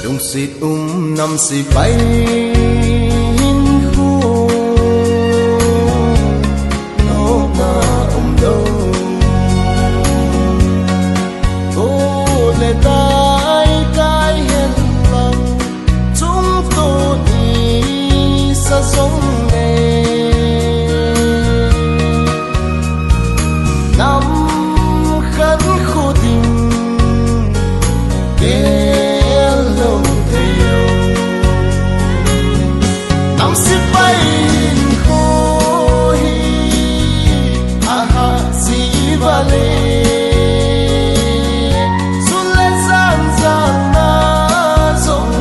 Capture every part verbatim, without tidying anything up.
Lungset um nam sepai hinkho nopna umlou. Go le dai kai hen lang, chungto ni sa jong le. Nam khankho ding gel lou thei lou. Nam sepai hinkho hi ahahsa vale. Sun le jan jan a jong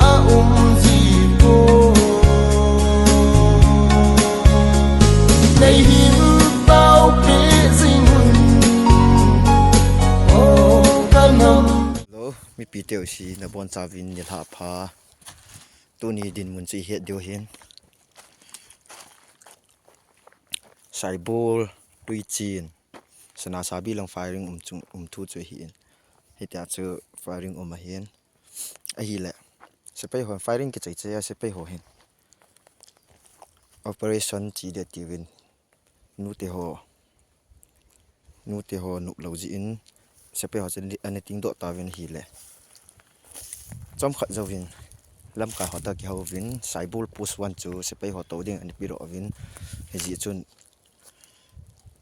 a um ji poi. Nei hin tao pe jing un, o ka nam. Hello, mipi teu si nabon chauvin nilhah pha. Tuni dinmun chu ihet diu hin. Saibol, Tuichin, Sanasabi lang firing um chung, um thu chu ahin. Hitia chu firing um ahin. Ahile, sepai ho firing kichai chai a sepai ho hin operation chi dia tiuvin. Nute ho, nute ho nup lou jeh in sepai ho chun ana tingdoh tauvin ahile. Chomkhat jouvin lamkai ho toh kihouvin Saibol post one chu sepai ho tou ding ana pedoh uvin. Hijeh chun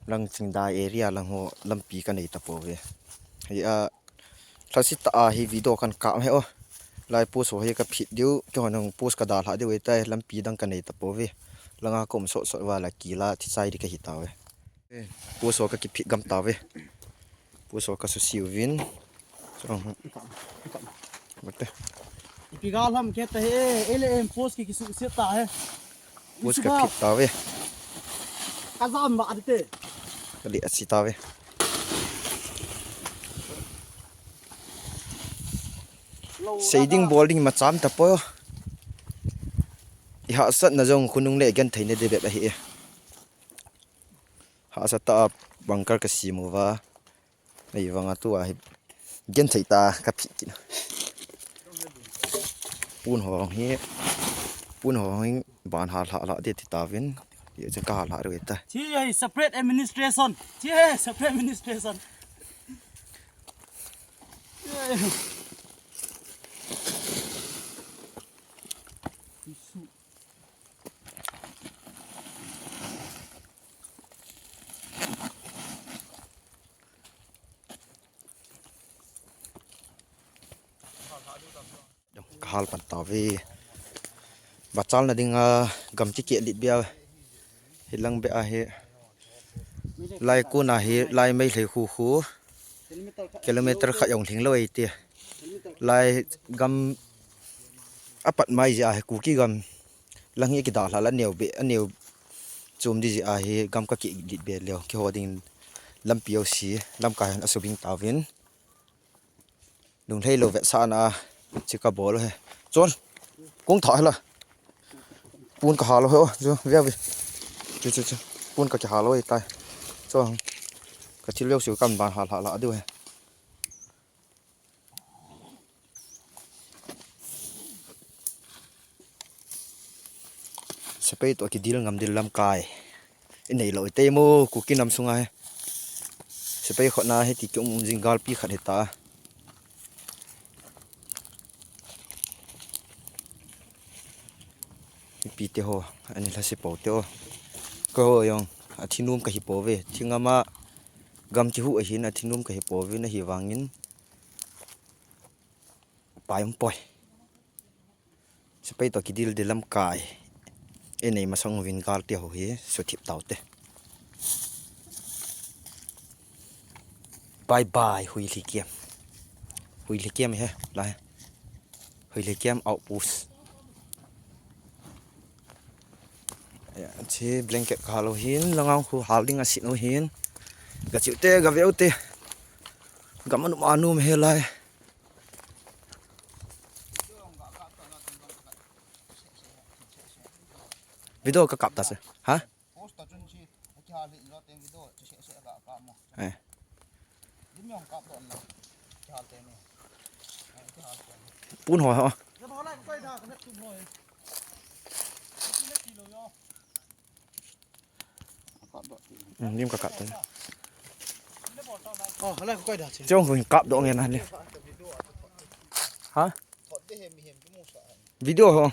Langchingdai area lang ho lampi kanei tapouve. Hia, lhasetah a hi video kan kap he o. Lai post ho hi kaphit diu, keiho nung post kadalhah diu ahitai, lampi dang kanei tapouve. Langa kaum sot sot uva la kila thichai di kahi tauve. Post ho kakiphit gam tauve. Post ho kasuse uvin. Chong. Mate. Ipi gal ham keta he, ele em post ki kisuse ta he. Post kaphit tauve. Kajam ba ate. Kali asi tauve. Seiding bolding macham tapoi. Ihahsatna jong khonung le genthei na ding bep ahi e. Hahsatah a bunker kasem uva. Ahivanga tua hi genthei tah a kaphit kit. Pon ho hi, pon ho hi ban hal hal hal ding ti tauvin. Ye chen kahal hal diu ta. Chi hi separate administration. Chi hi separate administration. Kahal pan tauve. Vachalna dinga gam kikeh lit bia. Hilang bia hi. Lai kona hi, lai Meitei khu khu. Kilometer khat jong lhing lou ahi ti. Lai gam apat mai jeh a hi Kuki gam. Lang hi kidalhah la neo be, aneo chom di jeh a hi gam kakeh lit be leu. Keiho ding lampi jouse, lamkai hon asubing tauvin. Lunglhai lou vetsahna a, chi kabol u hi. Chon, kong tha hi la. Pon kahal u hi o, chu, via vi. Chu, chu, chu. Pon kakihal u ahitai. Chon, kathil jouse kaban hal hal hal diu hi. Sepai toh kidil ngam ding lamkai inei lou itei mo, Kuki nam sunga hi. Sepai khotna hiti kium um jing galpi khat hita. Mipi te ho, ani lhase pou te o. Keiho jong, athi nom kahi pouve. Thi ngam a, gam kihu ahin, athi nom kahi pouve, ahivangin. Pai um poi. Sepai toh kidil ding lamkai inei masang uvin gal te ho hi suthip taute. Bye bye, Huilhikiam. Huilhikiam hi, lai. Huilhikiam outpost. Ya, chi blanket kahal u hin, langa khu hal ding asit u hin. Gachiu te, gaveu te. Gam anom anom hi lai. Video kakap ta se. Ha? Post ta chun chi, kihal hi lo teng video, chi se se ka ka mo. Eh. Lim yong kap don la. Kihal te ni. Kihal Pun ho ho. Hmm, lim ka kap te. Chong ko kap do nge na le. Ha? Video ho.